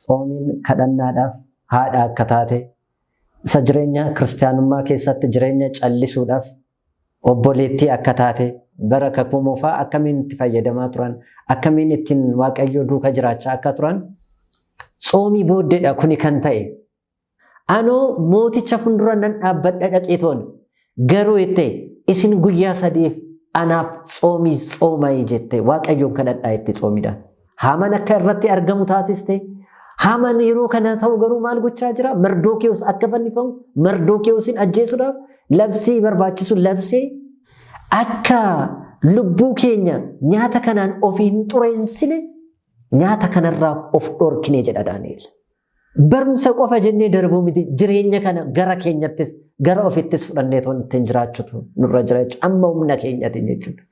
Tsoomiin kadhannaadhaaf haadha akka taate, isa jireenya kiristaanummaa keessatti jireenya callisuudhaaf obboleettii akka taate, bara kakuu moofaa akkamiin itti fayyadamaa turan, akkamiin ittiin Waaqayyoo duuka jiraachaa akka turan tsoomii booddeedha kuni kan ta'e. Anoo mooticha fuuldura nan dhaabbadha dhaqeetoon garuu jette isin guyyaa sadiif anaaf tsoomii tsoomayi jette Waaqayyoon kadhadhaa jette tsoomiidhaan. Haamaan akka irratti argamu taasiste. Haamaan yeroo kana ta'u garuu maal gochaa jira? Mardookiyoos akka fannifamu, Mardookiyoosiin ajjeesuudhaaf labsii barbaachisu labsee akka lubbuu keenya nyaata kanaan of hin xureessine nyaata kanarraa of dhorkine jedha Daani'el. Barumsa qofa jennee darbuu miti jireenya kana gara keenyattis gara ofittis fudhannee toon ittiin jiraachuutu nurra jira jechuudha. Amma humna keenyatiin jechuudha.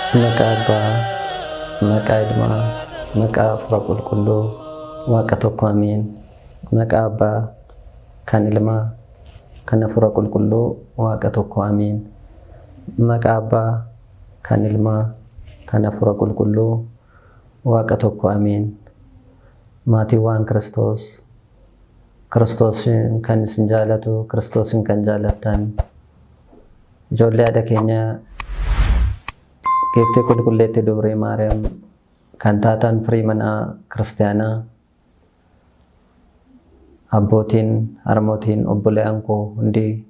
Maqaa Abbaa, maqaa Ilmaa, maqaa Hafuura Qulqulluu, Waaqa tokko Ameen. Maqaa Abbaa, kan Ilmaa, kan Hafuura Qulqulluu, Waaqa tokko Ameen. Maqaa Abbaa, kan Ilmaa, kan Hafuura Qulqulluu, Waaqa tokko Ameen. Maatiiwwan Kiristoos, Kiristoosiin kan isin jaalatu, Kiristoosiin kan jaalattan, ijoollee haadha keenya Giiftii Qulqulleettii Dubree Maariyaam kan taatan firii mana kiristaanaa, abbootiin, harmootiin, obboleeyyan koo hundi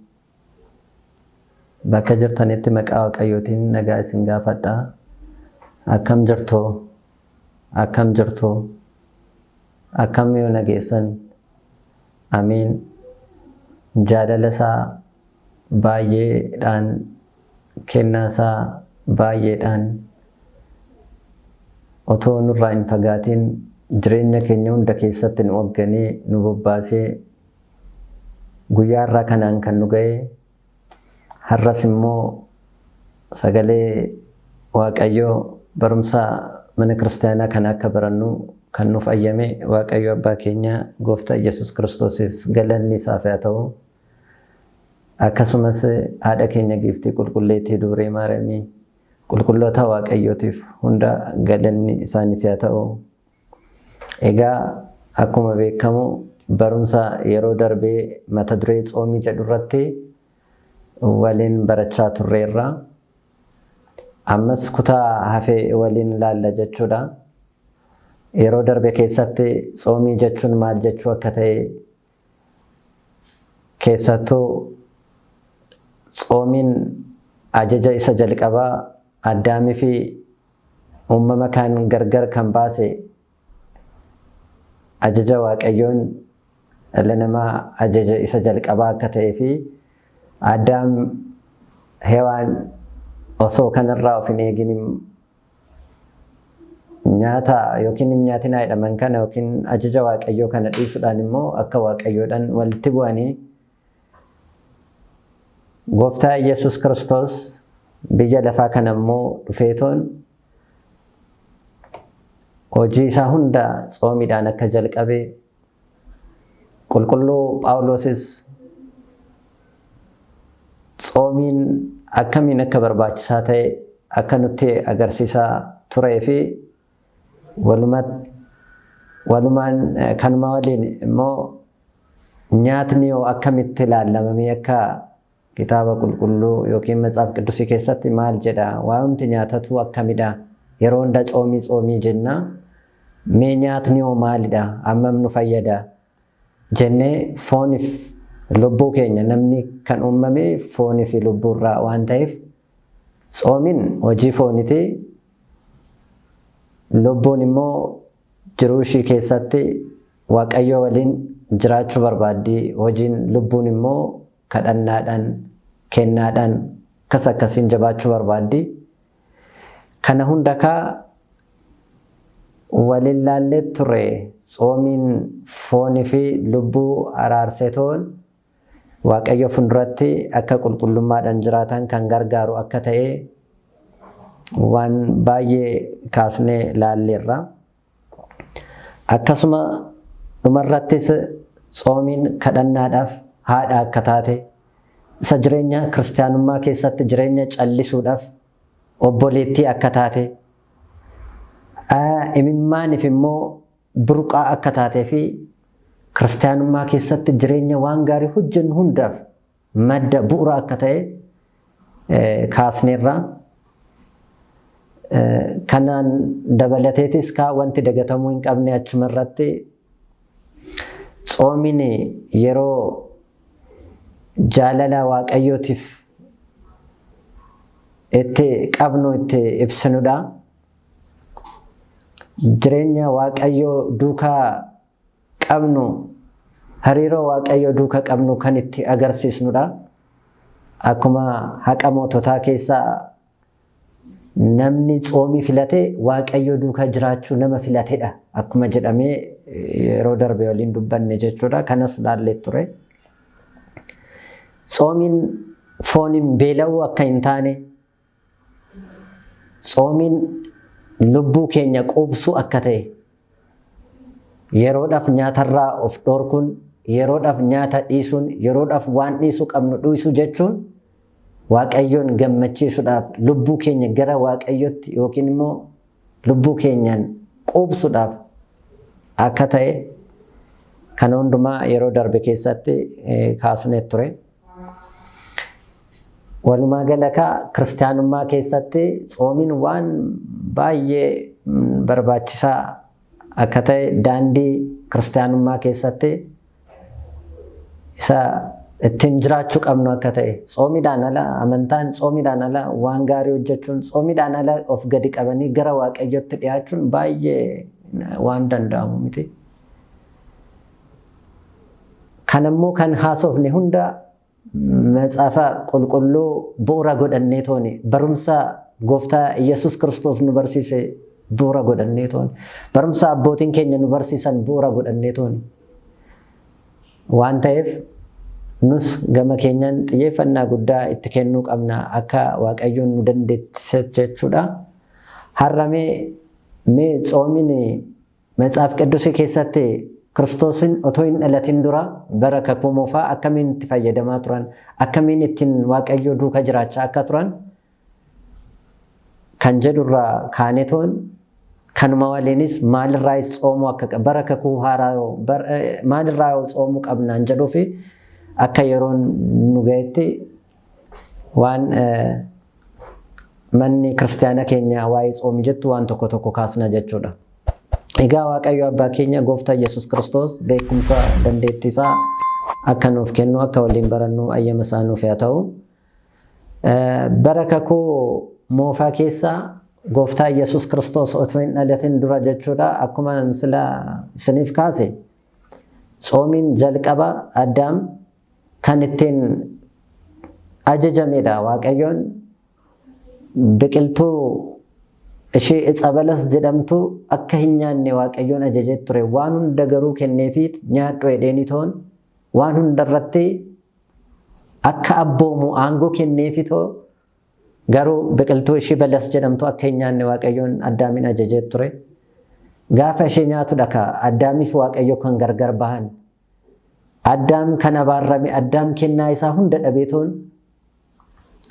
bakka jirtanitti maqaa Waaqayyootiin nagaa isin gaafadha. Akkam jirtu? Akkam jirtu? Akkam yoo nageessan? Amiin. Jaalala isaa baay'eedhaan kennaa isaa baay'eedhaan otoo nurraa hin fagaatiin jireenya keenya hunda keessatti nu hoogganee nu bobbaasee guyyaa har'aa kanaan kan nu ga'e har'as immoo sagalee Waaqayyoo barumsa mana kiristaanaa kana akka barannu kan nuuf ayyame Waaqayyo Abbaa keenya Gooftaa Yesuus Kiristoosiif galanni isaaf haa ta'u. Akkasumas haadha keenya giiftii qulqulleettii Dubree Maariyaamii qulqulloota Waaqayyootiif hunda galanni isaaniif haa ta'u. Egaa akkuma beekamu barumsa yeroo darbee mata duree tsoomii jedhu irratti waliin barachaa turreerra. Ammas kutaa hafe waliin ilaalla jechuudha. Yeroo darbe keessatti tsoomii jechuun maal jechuu akka ta'e keessattuu tsoomiin ajaja isa jalqabaa Addaamii fi uumama kaan gargar kan baase ajaja Waaqayyoon dhala namaa ajaja isa jalqabaa akka ta'ee fi Addaam Hewaan osoo kanarraa of hin eegin nyaata yookiin hin nyaatinaa jedhaman kana yookiin ajaja Waaqayyoo kana dhiisuudhaan immoo akka Waaqayyoodhaan walitti bu'anii Gooftaa Yesuus Kiristoos biyya lafaa kana immoo dhufeetoon hojii isaa hunda tsoomiidhaan akka jalqabe qulqulluu Phaawulosis tsoomiin akkamiin akka barbaachisaa ta'e akka nutti agarsiisaa turee fi walumaan kanuma waliin immoo nyaatni yoo akkamitti ilaallamamee akka kitaaba qulqulluu yookiin matsaaf qidusii keessatti maal jedha waanumti nyaatatu akkamidha yeroo hunda tsoomii tsoomii jenna mee nyaatni hoo maalidha hammam nu fayyada jennee fooniif lubbuu keenya namni kan uumame foonii fi lubbuurraa waan ta'eef tsoomiin hojii fooniti lubbuun immoo jiruu ishii keessatti Waaqayyo waliin jiraachuu barbaaddi hojiin lubbuun immoo kadhannaadhaan kennaadhaan akkas akkasiin jabaachuu barbaaddi. Kana hunda kaa waliin laallee ture tsoomiin foonii fi lubbuu araarsetoon Waaqayyo fuulduratti akka qulqullummaadhaan jiraatan kan gargaaru akka ta'e waan baay'ee kaasnee laalleerra. Akkasuma dhumarrattis tsoomiin kadhannaadhaaf haadha akka taate isa jireenya kiristaanummaa keessatti jireenya callisuudhaaf obboleettii akka taate imimmaaniif immoo burqaa akka taatee fi kiristaanummaa keessatti jireenya waan gaarii hojjennu hundaaf madda bu'uura akka ta'e kaasneerra. Kanaan dabalateetis kaa wanti dagatamuu hin qabne achuma irratti tsoomiin yeroo jaalala Waaqayyootiif itti qabnu itti ibsinudha. Jireenya Waaqayyoo duukaa qabnu, hariiroo Waaqayyoo duukaa qabnu kan itti agarsiisnudha. Akkuma haqa moototaa keessaa namni tsoomii filate Waaqayyoo duukaa jiraachuu nama filatedha. Akkuma jedhamee yeroo darbe waliin dubbanne jechuudha. Kanas laallee ture. Tsoomiin fooniin beela'uu akka hin taane, tsoomiin lubbuu keenya quubsuu akka ta'e, yeroodhaaf nyaatarraa of dhorkuun, yeroodhaaf nyaata dhiisuun, yeroodhaaf waan dhiisuu qabnu dhiisuu jechuun Waaqayyoon gammachiisuudhaaf lubbuu keenya gara Waaqayyootti yookiin immoo lubbuu keenyaan quubsuudhaaf akka ta'e kana hundumaa yeroo darbe keessatti kaasnee ture. Walumaa gala kiristaanummaa keessatti tsoomiin waan baay'ee barbaachisaa akka ta'e, daandii kiristaanummaa keessatti isa ittiin jiraachuu qabnu akka ta'e, tsoomiidhaan ala amantaan, tsoomiidhaan ala waan gaarii hojjechuun, tsoomiidhaan ala of gadi qabanii gara Waaqayyootti dhiyaachuun baay'ee waan danda'amu miti. Kanammoo kan haasofne hunda Matsaafa Qulqulluu bu'uura godhannee tooni, barumsa Gooftaa Iyyasuus Kiristoos nu barsiise bu'uura godhannee tooni, barumsa abbootiin keenya nu barsiisan bu'uura godhannee tooni. Waan ta'eef nus gama keenyaan xiyyeeffannaa guddaa itti kennuu qabna akka Waaqayyoon nu dandeessise jechuudha. Har'a mee tsoomiin Matsaaf Qiddusii keessatti Kiristoosin otoo hin dhalatin dura bara kakuu moofaa akkamiin itti fayyadamaa turan, akkamiin ittiin Waaqayyoo duuka jiraachaa akka turan kan jedhurraa kaanetoon, kanuma waliinis maalirraayis tsoomuu akka bara kakuu haaraa maalirraa yoo tsoomuu qabnaan jedhuu fi akka yeroon nu ga'etti waan manni kiristaana keenya waa'ee tsoomii jettu waan tokko tokko kaasna jechuudha. Egaa Waaqayyo Abbaa keenya Gooftaa Yesuus Kiristoos beekumsa dandeettii isaa akka nuuf kennu, akka waliin barannu ayyama isaa nuuf haa ta'u. Bara kakuu moofaa keessa Gooftaa Yesuus Kiristoos otoo hin dhalatin dura jechuudha, akkuma sila isiniif kaase, tsoomiin jalqaba Addaam kan ittiin ajajamedha. Waaqayyoon biqiltuu ishee itsabalas jedhamtu akka hin nyaanne Waaqayyoon ajajee ture. Waan hunda garuu kenneefii nyaadhu jedheeni toon, waan hunda irratti akka abboomu aangoo kenneefi too, garuu biqiltuu ishee balas jedhamtu akka hin nyaanne Waaqayyoon Addaamin ajajee ture. Gaafa ishee nyaatudha ka Addaamiif Waaqayyo kan gargar bahan. Addaam kan abaarrame, Addaam kennaa isaa hunda dhabeetoon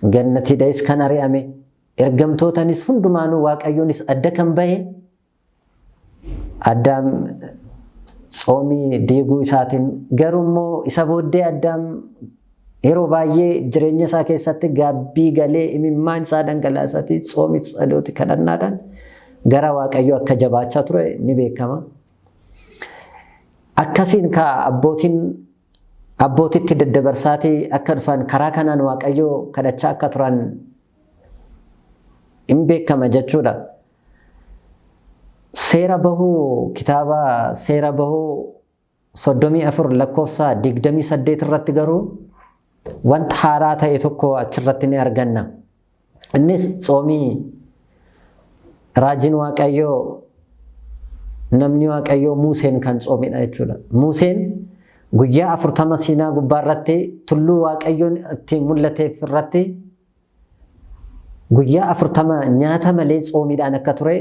gannatiidhayis kan ari'ame, ergamtootanis hundumaanuu Waaqayyoonis adda kan bahe Addaam tsoomii diiguu isaatiin. Garuu immoo isa booddee Addaam yeroo baay'ee jireenya isaa keessatti gaabbii galee imimmaan isaa dhangalaasatii tsoomiif tsalooti kadhannaadhaan gara Waaqayyoo akka jabaachaa ture ni beekama. Akkasiin kaa abbootiin abbootitti daddabarsaatii akka dhufan, karaa kanaan Waaqayyoo kadhachaa akka turan hin beekama jechuudha. Seera Bahuu, kitaaba Seera Bahuu 34 lakkoofsa 28 irratti garuu wanta haaraa ta'e tokko achirratti ni arganna. Innis tsoomii raajiin Waaqayyoo, namni Waaqayyoo Museen kan tsoomedha jechuudha. Museen Guyyaa 40 Siinaa gubbaa irratti tulluu Waaqayyoon ittiin mul'ateef irratti guyyaa 40 nyaata malee tsoomiidhaan akka ture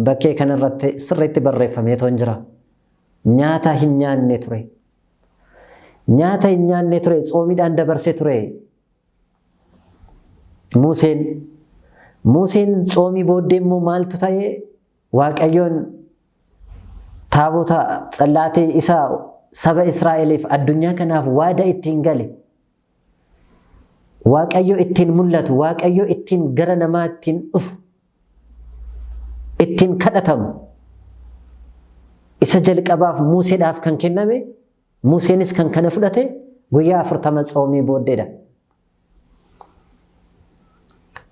bakkee kanarratti sirriitti barreeffameetoo jira. Nyaata hin nyaanne ture. Nyaata hin nyaanne ture, tsoomiidhaan dabarse ture. Museen tsoomii booddee immoo maaltu ta'e? Waaqayyoon taabota tsallaatii isa saba Israa'eliif addunyaa kanaaf waada ittiin gale, Waaqayyo ittiin mul'atu, Waaqayyo ittiin gara namaa ittiin dhufu, ittiin kadhatamu, isa jalqabaaf Museedhaaf kan kenname, Museenis kan kana fudhate guyyaa 40 tsoomii booddeedha.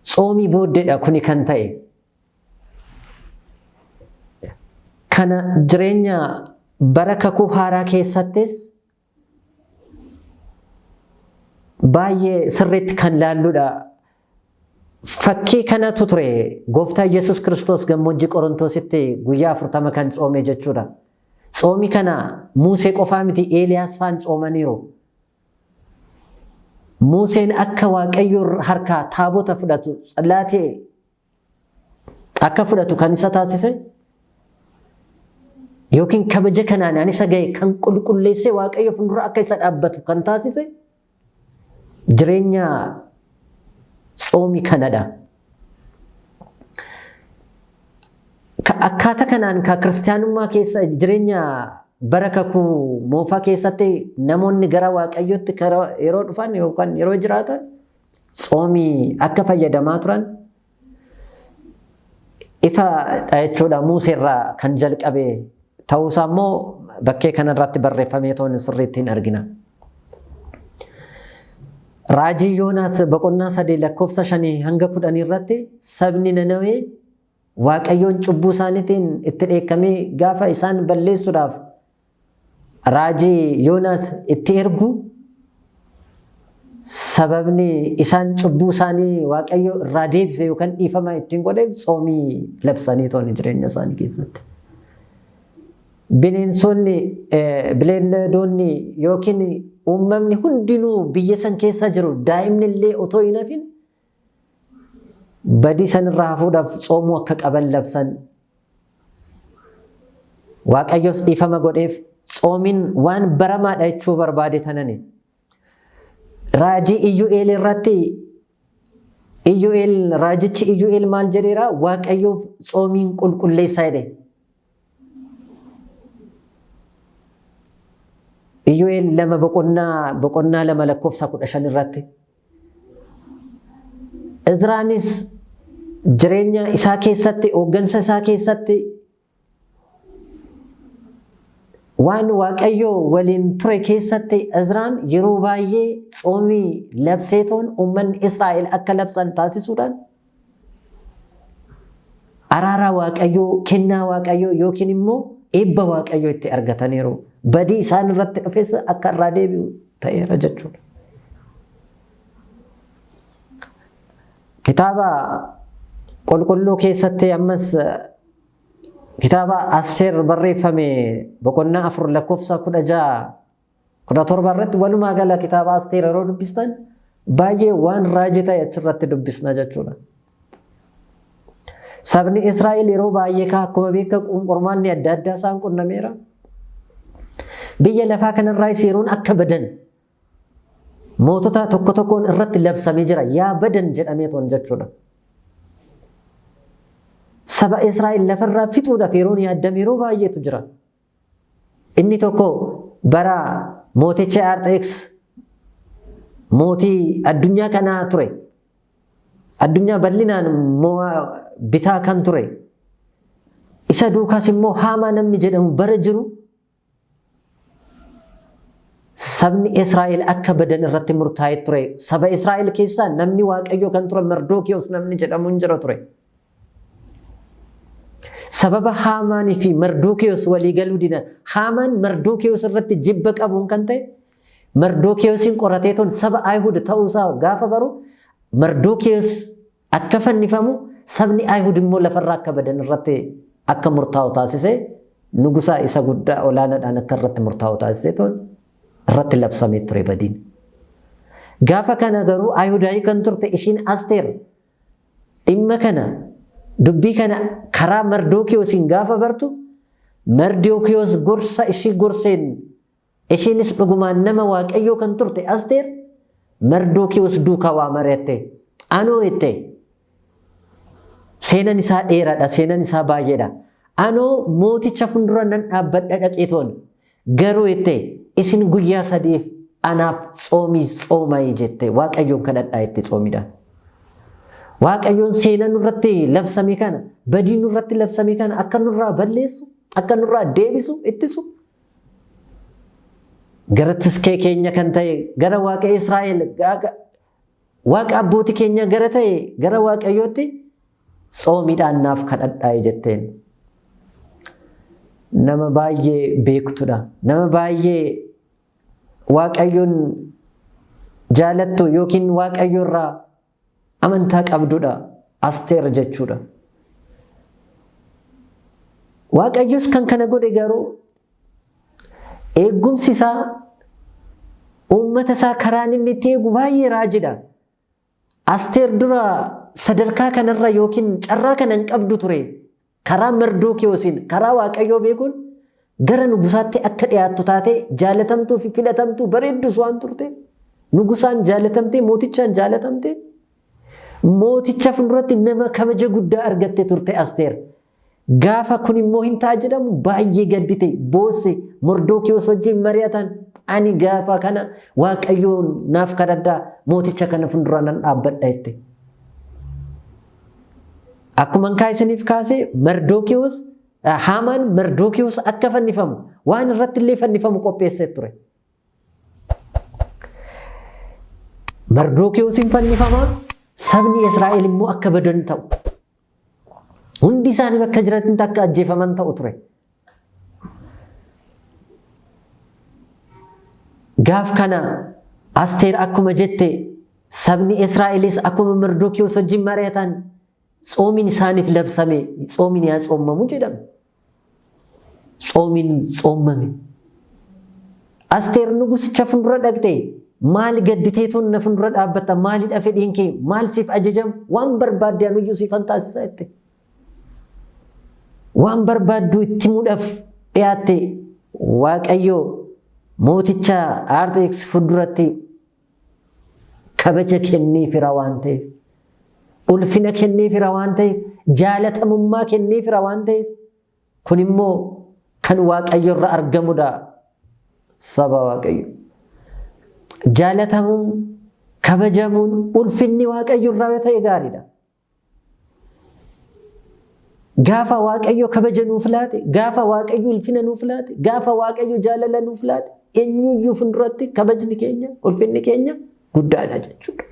Tsoomii booddeedha kuni kan ta'e. Kana jireenya bara kakuu haaraa keessattis baay'ee sirriitti kan laalludha. Fakkii kanatu ture Gooftaa Yesuus Kiristoos gammoojjii Qorontositti guyyaa 40 kan tsoome jechuudha. Tsoomii kana Musee qofaa miti, Eeliyaas faan tsoomaniiru. Museen akka Waaqayyo harkaa taabota fudhatu, tsallaatee akka fudhatu kan isa taasise yookiin kabaja kanaan an isa ga'e kan qulqulleessee Waaqayyo fuuldura akka isa dhaabbatu kan taasise jireenya tsoomii kanadha. Akkaataa kanaan ka kiristaanummaa keessa jireenya bara kakuu moofaa keessatti namoonni gara Waaqayyootti yeroo dhufan yookaan yeroo jiraatan tsoomii akka fayyadamaa turan ifa jechuudha. Museerraa kan jalqabe ta'uusaa immoo bakkee kanarratti barreeffamee toon sirriitti hin argina. Raajii Yoonaas boqonnaa 3 lakkoofsa 5 hanga 10 irratti sabni Nanawee Waaqayyoon cubbuu isaaniitiin itti dheekkamee gaafa isaan balleessuudhaaf raajii Yoonaas itti ergu, sababni isaan cubbuu isaanii Waaqayyo irraa deebise yookaan dhiifama ittiin godheef tsoomii labsanii tooni jireenya isaanii keessatti. Bineensonni, bineeldonni yookiin uumamni hundinuu biyya san keessa jiru, daa'imni illee otoo hin hafin, badii san irraa hafuudhaaf tsoomuu akka qaban labsan. Waaqayyos dhiifama godheef. Tsoomiin waan baramaadha jechuu barbaade tanani. Raajii Iyyu'eel irratti Iyyu'eel, raajichi Iyyu'eel maal jedheera? Waaqayyoof tsoomiin qulqulleessaa jedhe. Iyyu'eel 2 boqonnaa 2 lakkoofsa 15 irratti. Izraanis jireenya isaa keessatti, hooggansa isaa keessatti waan Waaqayyo waliin ture keessatti Izraan yeroo baay'ee tsoomii labseetoon uummanni Israa'el akka labsan taasisuudhaan araara Waaqayyoo, kennaa Waaqayyoo yookiin immoo eebba Waaqayyoo itti argataniiru. Badii isaan irratti dhufes akka irraa deebi'u ta'eera jechuudha. Kitaaba qulqulluu keessatti ammas kitaaba Asteer barreeffame boqonnaa 4 lakkoofsa 16 17 irratti, walumaa gala kitaaba Asteer yeroo dubbistan baay'ee waan raajii ta'e achirratti dubbisna jechuudha. Sabni Israa'el yeroo baay'ee akkuma beekamu qormaanni adda addaa isaan qunnameera. Biyya lafaa kanarraas yeroon akka badan mootota tokko tokkoon irratti labsamee jira. Yaa badan jedhamee toon jechuudha. Saba Israa'el lafarraa fixuudhaaf yeroon yaaddame yeroo baay'eetu jira. Inni tokko bara mooticha Arxeeks mootii addunyaa kanaa ture. Addunyaa bal'inaan bitaa kan ture. Isa duukaas immoo Haamaa namni jedhamu bara jiru sabni Israa'el akka badan irratti murtaa'ee ture. Saba Israa'el keessaa namni Waaqayyoo kan ture Mardookiyoos namni jedhamu hin jira ture. Sababa Haamaanii fi Mardookiyoos walii galuu didan, Haamaan Mardookiyoos irratti jibba qabuun kan ta'e Mardookiyoosiin qoratee toon saba Ayihud ta'uusaa gaafa baru Mardookiyoos akka fannifamu, sabni Ayihud immoo lafarraa akka badan irratti akka murtaa'u taasisee, nugusaa isa guddaa olaanaadhaan akka irratti murtaa'u taasisee toon Irratti labsamee ture badiin. Gaafa kana garuu Ayihudaayii kan turte ishiin Asteer dhimma kana dubbii kana karaa Mardookiyoosiin gaafa bartu, Mardookiyoos gorsa ishii gorseen, ishiinis dhugumaan nama Waaqayyoo kan turte Asteer Mardookiyoos duukaa waa mari'atte. Anoo jette, seenan isaa dheeraadha, seenan isaa baay'eedha. Anoo mooticha fuuldura nan dhaabbadha dhaqeetoon, garuu jette, isin guyyaa 3f anaaf tsoomii tsoomayi jette, Waaqayyoon kadhadhaa jette tsoomiidhaan. Waaqayyoon seenaa nurratti labsame kana, badii nurratti labsame kana akka nurraa balleessu, akka nurraa deebisu, ittisu. Gara tiskee keenya kan ta'e, gara Waaqa Israa'el, Waaqa abbootii keenya gara ta'e, gara Waaqayyootti tsoomiidhaan naaf kadhadhaa jetteen. Nama baay'ee beektudha. Nama baay'ee Waaqayyoon jaalattu yookiin Waaqayyo irraa amantaa qabdudha. Asteer jechuudha. Waaqayyos kan kana godhe garuu eegumsi isaa uummata isaa karaan inni itti eegu baay'ee raajidha. Asteer dura sadarkaa kanarra yookiin carraa kana hin qabdu ture. Karaa Mardookiyoosiin, karaa Waaqayyoo beekuun gara nugusaatti akka dhiyaattu taatee jaalatamtuu fi filatamtuu bareeddus waan turte, nugusaan jaalatamtee, mootichaan jaalatamtee, mooticha fuulduratti nama kabaja guddaa argatte turte Asteer. Gaafa kun immoo hin ta'a jedhamu baay'ee gaddite, boosse, Mardookiyoos wajjin mari'atan. Ani gaafa kana Waaqayyoon naaf kadhadhaa, mooticha kana fuuldura nan dhaabbadha jette. Akkuma kaa isiniif kaase, Mardookiyoos, Haamaan Mardookiyoos akka fannifamu, waan irratti illee fannifamu qopheessee ture. Mardookiyoos hin fannifamaa, sabni Israa'el immoo akka badan ta'u. Hundi isaanii bakka jiranitti akka ajjeefaman ta'u ture. Gaaf kana Asteer akkuma jette, sabni Israa'elis akkuma Mardookiyoos wajjin mari'atan, tsoomiin isaaniif labsame, tsoomiin yaa tsoommamu jedhame. Tsoomiin tsoommame. Asteer nugusicha fuuldura dhaqxe, maal gadditeetuun na fuuldura dhaabbatta, maalidha fedhiin kee, maal siif ajajamu, waan barbaadde anuyyuu siifan taasisa jette. Waan barbaaddu itti himuudhaaf dhiyaatte. Waaqayyo mooticha Arxeeks fuulduratti kabaja kenneefira waan ta'eef, ulfina kenneefira waan ta'eef, jaalatamummaa kenneefira waan ta'eef, kun immoo kan Waaqayyo irra argamudha, saba Waaqayyo. Jaalatamuun, kabajamuun, ulfinni Waaqayyo irraa yoo ta'e gaariidha. Gaafa Waaqayyo kabaja nuuf laate, gaafa Waaqayyo ulfina nuuf laate, gaafa Waaqayyo jaalala nuuf laate, eenyuyyuu fuulduratti kabajni keenya, ulfinni keenya guddaadha jechuudha.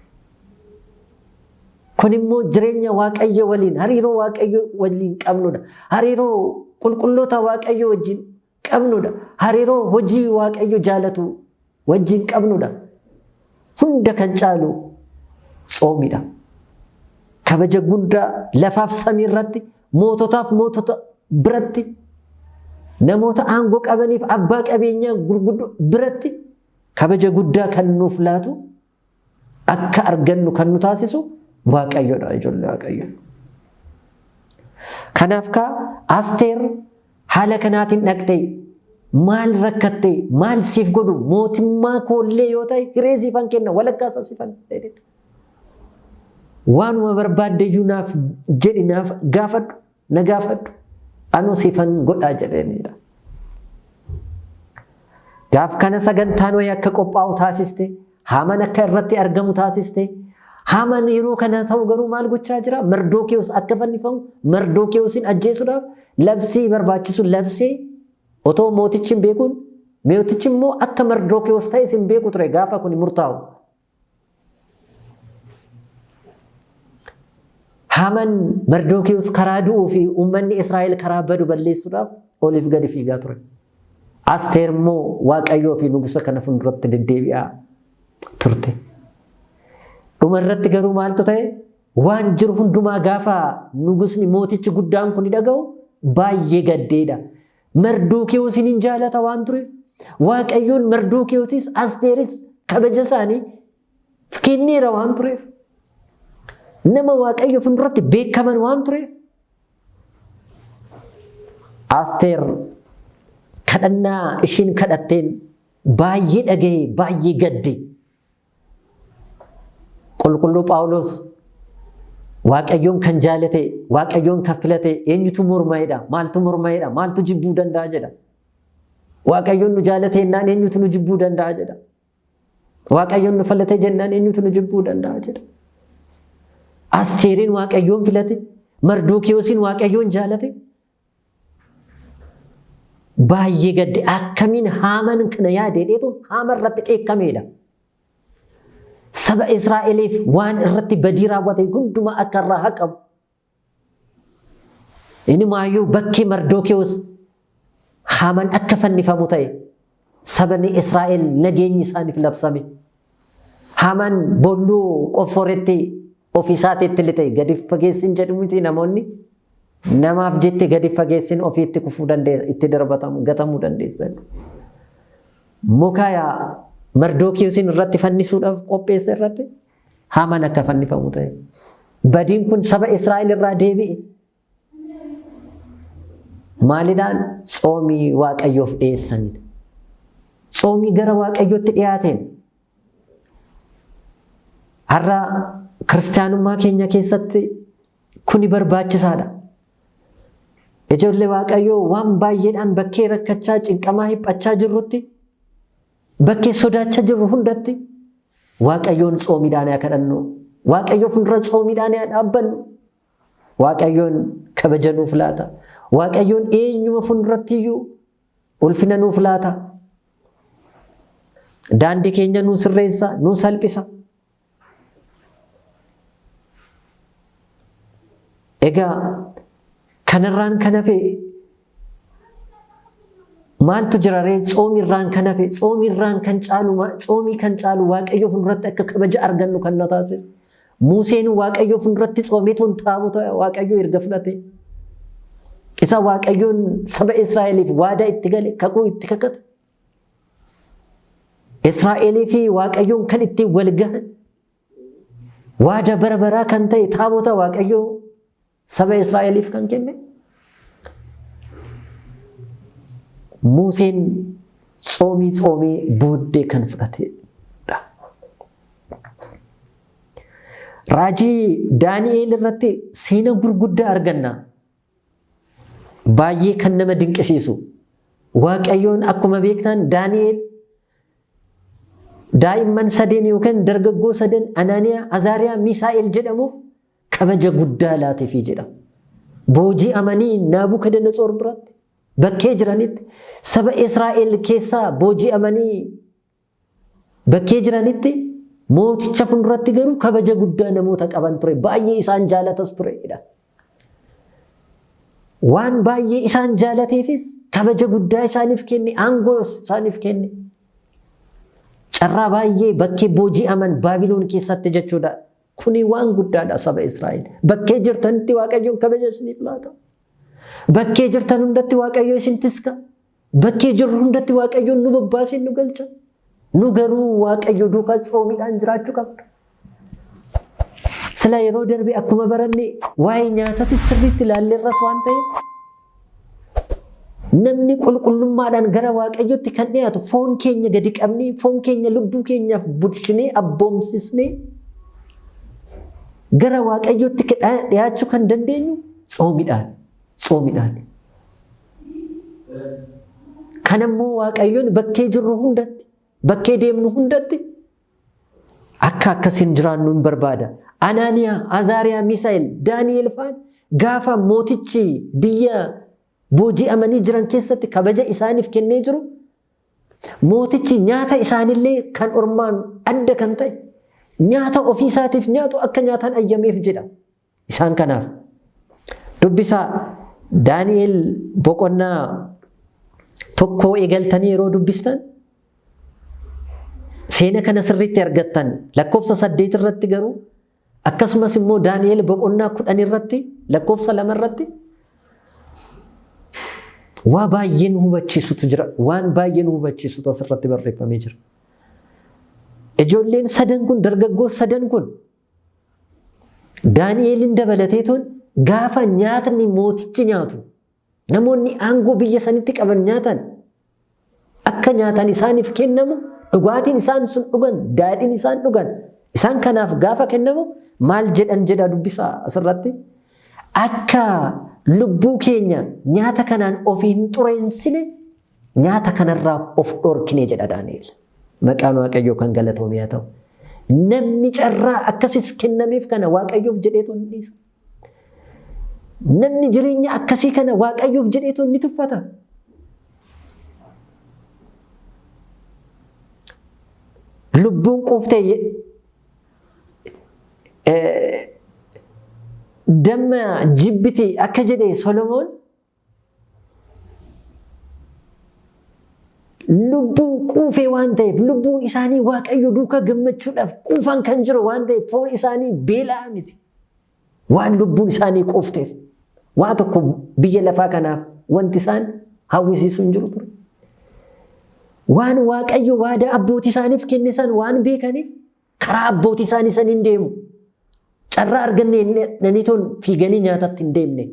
Kun immoo jireenya Waaqayyo waliin, hariiroo Waaqayyo waliin qabnudha. Hariiroo qulqulloota Waaqayyo wajjin qabnudha. Hariiroo hojii Waaqayyo jaalatu wajjin qabnudha. Hunda kan caalu tsoomidha. Kabaja guddaa lafaaf samii irratti, moototaaf mootota biratti, namoota aangoo qabaniif abbaa qabeenyaa gurguddoo biratti kabaja guddaa kan nuuf laatu, akka argannu kan nu taasisu Waaqayyoodha, ijoollee Waaqayyo. Kanaaf kaa Asteer haala kanaatiin dhaqxe, maal rakkatte, maal siif godhu, mootummaa koollee yoo ta'e hiree siifan kenna, walakkaa isaa siifan jedhe. Waanuma barbaadde iyyuu naaf jedhi, naaf gaafadhu, na gaafadhu, anuu siifan godhaa jedheenidha. Gaaf kana sagantaan wayii akka qophaa'u taasiste, Haamaan akka irratti argamu taasiste. Haamaan yeroo kana ta'u garuu maal gochaa jira? Mardookiyoos akka fannifamu, Mardookiyoosiin ajjeesuudhaaf labsii barbaachisu labsee otoo mootichi hin beekuun, mootichi immoo akka Mardookiyoos ta'es hin beeku ture gaafa kun murtaa'u. Haamaan Mardookiyoos karaa du'uu fi uummanni Israa'el karaa badu balleessuudhaaf oliif gadi fiigaa ture. Asteer immoo Waaqayyoo fi nugusa kana fuulduratti deddeebi'aa turte. Dhuma irratti garuu maaltu ta'e? Waan jiru hundumaa gaafa nugusni mootichi guddaan kun dhaga'u baay'ee gaddeedha. Mardookiyoosiin hin jaalata waan tureef, Waaqayyoon Mardokiyoosis Asteeris kabaja isaanii kenneera waan tureef, nama Waaqayyo fuulduratti beekaman waan tureef, Asteer kadhannaa ishiin kadhatteen baay'ee dhaga'e, baay'ee gadde. Qulqulluu Phaawulos Waaqayyoon kan jaalate, Waaqayyoon kan filate eenyutu mormaa'edha? Maaltu mormaa'edha? Maaltu jibbuu danda'a jedha. Waaqayyoon nu jaalate jennaan eenyutu nu jibbuu danda'a jedha. Waaqayyoon nu filate jennaan eenyutu nu jibbuu danda'a jedha. Asteeriin Waaqayyoon filate, Mardokiyoosin Waaqayyoon jaalate. Baay'ee gadde, akkamiin Haaman kana yaade dheetuun Haama irratti dheekkameedha. Saba Israa'eliif waan irratti badii raawwate hundumaa akka irraa haqamu. Inumaayyuu bakkee Mardookiyoos Haaman akka fannifamu ta'e, sabni Israa'el nageenyi isaaniif labsame. Haaman boolluu qofforetti ofiisaatiitti lixe. Gadi fageessin jedhu miti namoonni, namaaf jette gadi fageessin ofiitti kufuu dandeessa, itti darbatamu, gatamuu dandeessa. Muka Mardookiyoosiin irratti fannisuudhaaf qopheesse irratti Haaman akka fannifamu ta'e. Badiin kun saba Israa'el irraa deebi'e. Maalidhaan? Tsoomii Waaqayyoof dhiyeessanidha. Tsoomii gara Waaqayyootti dhiyaateen. Har'a kiristaanummaa keenya keessatti kuni barbaachisaadha. Ijoollee Waaqayyoo waan baay'eedhaan bakkee rakkachaa, cinqamaa, hiphachaa jirrutti, bakkee sodaachaa jirru hundatti Waaqayyoon tsoomiidhaan haa kadhannu. Waaqayyo fuuldura tsoomiidhaan haa dhaabbannu. Waaqayyoon kabaja nuuf laata. Waaqayyoon eenyuma fuulduratti iyyuu ulfina nuuf laata. Daandii keenya nuu sirreessa, nuu salphisa. Egaa kanarraan kan hafe maaltu jira ree? Tsoomirraan kan hafe, tsoomirraan kan caalu, tsoomii kan caalu, Waaqayyo fuulduratti akka kabaja argannu kan na taasisu. Museen Waaqayyo fuulduratti tsoomee toon taabota Waaqayyo erga fudhate. Isa Waaqayyoon saba Israa'eliif waadaa itti gale, kakuu itti kakate. Israa'elii fi Waaqayyoon kan ittiin wal gahan, waada bara baraa kan ta'e taabota Waaqayyoo saba Israa'eliif kan kenne. Museen tsoomii tsoomee booddee kan fudhatedha. Raajii Daani'eel irratti seenaa gurguddaa arganna. Baay'ee kan nama dinqisiisu. Waaqayyoon akkuma beektan Daani'eel daa'imman sadeen yookaan dargaggoo sadan Anaaniyaa, Azaariyaa, Misaa'el jedhamuuf kabaja guddaa laateefii jedha. Booji'amanii Naabukadnetsoor biratti bakkee jiranitti, saba Israa'el keessaa booji'amanii bakkee jiranitti, mooticha fuulduratti garuu kabaja guddaa namoota qaban ture. Baay'ee isaan jaalatas turedha. Waan baay'ee isaan jaalateefis kabaja guddaa isaaniif kenne, aangoo isaaniif kenne. Carraa baay'ee bakkee booji'aman Baabiloon keessatti jechuudha. Kuni waan guddaadha saba Israa'el. Bakkee jirtanitti Waaqayyoon kabaja isiniif laata. Bakkee jirtan hundatti Waaqayyo isin tiska. Bakkee jirru hundatti Waaqayyoon nu bobbaasee nu galcha. Nu garuu Waaqayyo duukaa tsoomiidhaan jiraachuu qabna. Sila yeroo darbe akkuma baranne waa'ee nyaatatis sirriitti ilaalleerras waan ta'eef, namni qulqullummaadhaan gara Waaqayyotti kan dhiyaatu foon keenya gadi qabnee, foon keenya lubbuu keenyaaf bulchinee, abboomsisnee gara Waaqayyotti dhiyaachuu kan dandeenyu tsoomiidhaan. Tsoomiidhaan. Kanammoo Waaqayyoon bakkee jirru hundatti, bakkee deemnu hundatti akka akkasiin jiraannu hin barbaada. Anaaniyaa, Azaariyaa, Misaa'el, Daani'el fa'aan gaafa mootichi biyya booji'amanii jiran keessatti kabaja isaaniif kennee jiru, mootichi nyaata isaanillee kan ormaan adda kan ta'e nyaata ofii isaatiif nyaatu akka nyaatan ayyameef jedha. Isaan kanaaf dubbisaa, Daani'el boqonnaa 1 eegaltanii yeroo dubbistan seena kana sirriitti argattan. Lakkoofsa 8 irratti garuu, akkasumas immoo Daani'el boqonnaa 10 irratti lakkoofsa 2 irratti. Waa baay'ee nu hubachiisutu jira. Waan baay'ee nu hubachiisutu asirratti barreeffamee jira. Ijoolleen sadan kun, dargaggoo sadan kun Daani'eelin dabalateetoon gaafa nyaatni mootichi nyaatu, namoonni aangoo biyya sanitti qaban nyaatan, akka nyaatan isaaniif kennamu, dhugaatiin isaan sun dhugan, daadhiin isaan dhugan, isaan kanaaf gaafa kennamu maal jedhan jedha dubbisaa asirratti. Akka lubbuu keenya nyaata kanaan of hin xureessine nyaata kanarraa of dhorkine jedha Daani'el. Maqaan Waaqayyoo kan galatoome haa ta'u. Namni carraa akkasis kennameef kana Waaqayyoof jedheetu hin dhiisa. Namni jireenya akkasii kana Waaqayyoof jedheetu ni tuffata. Lubbuun quuftee damma jibbiti akka jedhe Solomoon, lubbuun quufee waan ta'eef, lubbuun isaanii Waaqayyo duukaa gammachuudhaaf quufan kan jiru waan ta'eef, foon isaanii beela'aa miti. Waan lubbuun isaanii quufteef waa tokko biyya lafaa kanaaf wanti isaan hawwisiisu hin jiru ture. Waan Waaqayyo waadaa abbootii isaaniif kenne san waan beekaniif karaa abbootii isaanii san hin deemu. Carraa arganne jedhaniitoon fiiganii nyaatatti hin deemne.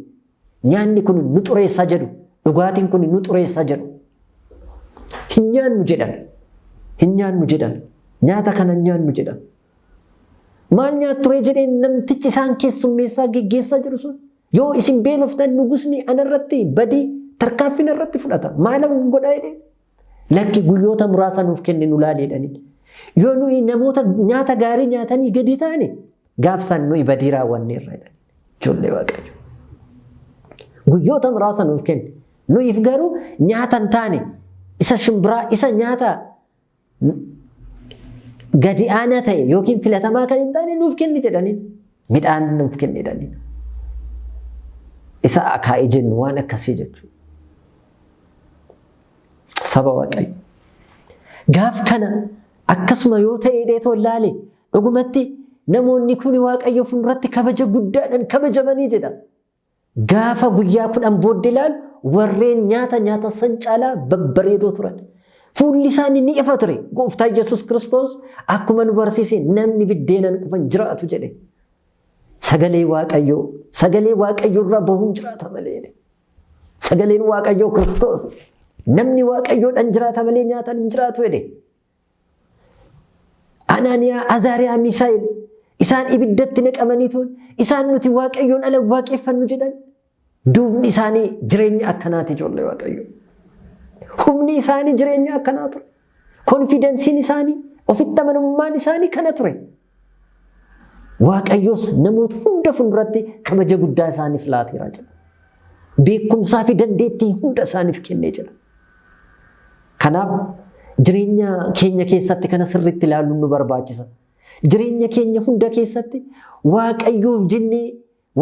Nyaanni kun nu xureessa jedhu. Dhugaatiin kun nu xureessa jedhu. Hin nyaannu jedhan. Hin nyaannu jedhan. Nyaata kana hin nyaannu jedhan. Maal nyaatturee jedheen namtichi isaan keessummeessaa geggeessaa jiru sun. Yoo isin beeloftan nugusni anarratti badii tarkaanfii narratti fudhata. Maalan godhaa jedheen. Lakki, guyyoota muraasa nuuf kenni nu laali jedhanii. Yoo nuyi namoota nyaata gaarii nyaatanii gadi taane, gaafsan nuyi badii raawwanneerra jedhan. Ijoollee Waaqayyo. Guyyoota muraasa nuuf kenni. Nuyiif garuu nyaata hin taane, isa shimbiraa, isa nyaata gadi aanaa ta'e yookiin filatamaa kan hin taane nuuf kenni jedhanii. Midhaan nuuf kenni jedhanii. Isa akaa'ii jennu waan akkasii jechuudha. Saba Waaqayyo. Gaaf kana akkasuma yoo ta'e dheetoo ilaale, dhugumatti namoonni kun Waaqayyo fuulduratti kabaja guddaadhaan kabajamanii jedha. Gaafa guyyaa 10 booddee ilaalu, warreen nyaata nyaata san caalaa babbareedoo turan. Fuulli isaanii ni ifa ture. Gooftaa Yesuus Kiristoos akkuma nu barsiise, namni biddeenan qofan jiraatu jedhe. Sagalee Waaqayyoo, sagalee Waaqayyoo irraa bahuun jiraata malee jedhe. Sagaleen Waaqayyoo Kiristoos. Namni Waaqayyoodhaan jiraata malee nyaataan hin jiraatu jedhe. Anaaniyaa, Azaariyaa, Misaa'el isaan ibiddatti naqamanii turan, isaan nuti Waaqayyoon ala waaqeffannu jedhan. Duubni isaanii jireenya akkanaati, ijoollee Waaqayyoo. Humni isaanii jireenya akkanaa ture. Konfidensiin isaanii, ofitti amanamummaan isaanii kana ture. Waaqayyos namoota hunda fuulduratti kabaja guddaa isaaniif laateera jedha. Beekumsaa fi dandeettii hunda isaaniif kennee jira. Kanaaf jireenya keenya keessatti kana sirriitti ilaaluun nu barbaachisa. Jireenya keenya hunda keessatti Waaqayyoof jennee,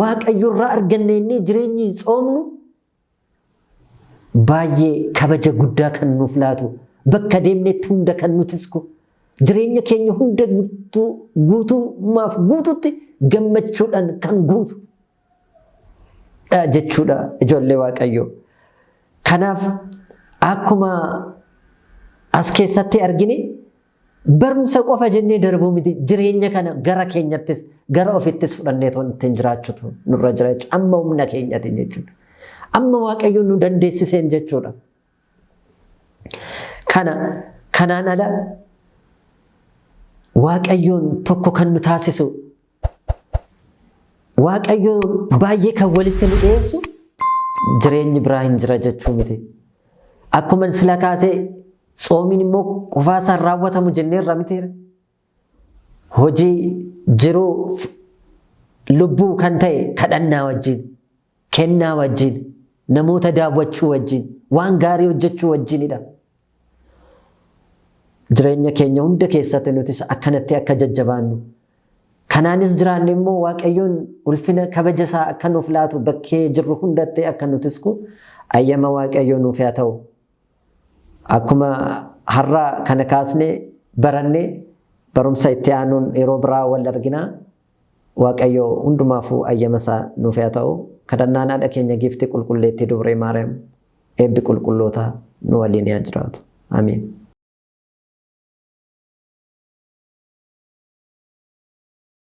Waaqayyo irraa arganne jennee jireenyi tsoomnu baay'ee kabaja guddaa kan nuuf laatu, bakka deemnetti hunda kan nu tisku, jireenya keenya hunda guutummaaf guututti gammachuudhaan kan guutu dha jechuudha, ijoollee Waaqayyoo. Kanaaf akkuma as keessatti argine, barumsa qofa jennee darbuu miti, jireenya kana gara keenyattis gara ofittis fudhannee ittiin jiraachuutu nurra jira jechuudha. Amma humna keenyatiin jechuudha. Amma Waaqayyo nu dandeessiseen jechuudha. Kana kanaan ala Waaqayyoon tokko kan nu taasisu, Waaqayyoon baay'ee kan walitti nu dhiyeessu jireenyi biraa hin jira jechuu miti. Akkuma sila kaasee, tsoomiin immoo qofaa isaan raawwatamu jenneerra mitiira. Hojii jiruu lubbuu kan ta'e kadhannaa wajjin, kennaa wajjin, namoota daawwachuu wajjin, waan gaarii hojjechuu wajjinidha. Jireenya keenya hunda keessatti nutis akkanatti akka jajjabaannu, kanaanis jiraanne immoo Waaqayyoon ulfina kabaja isaa akka nuuf laatu, bakkee jirru hundatti akka nutis ku ayyama Waaqayyoo nuuf haa ta'u. Akkuma har'a kana kaasnee baranne, barumsa itti aanuun yeroo biraa wal arginaa. Waaqayyo hundumaafuu ayyama isaa nuuf haa ta'u. Kadhannaan haadha keenya giiftii qulqulleettii Dubree Maariyaam Eebbi qulqullootaa nu waliin yaa jiraatu. Amiin.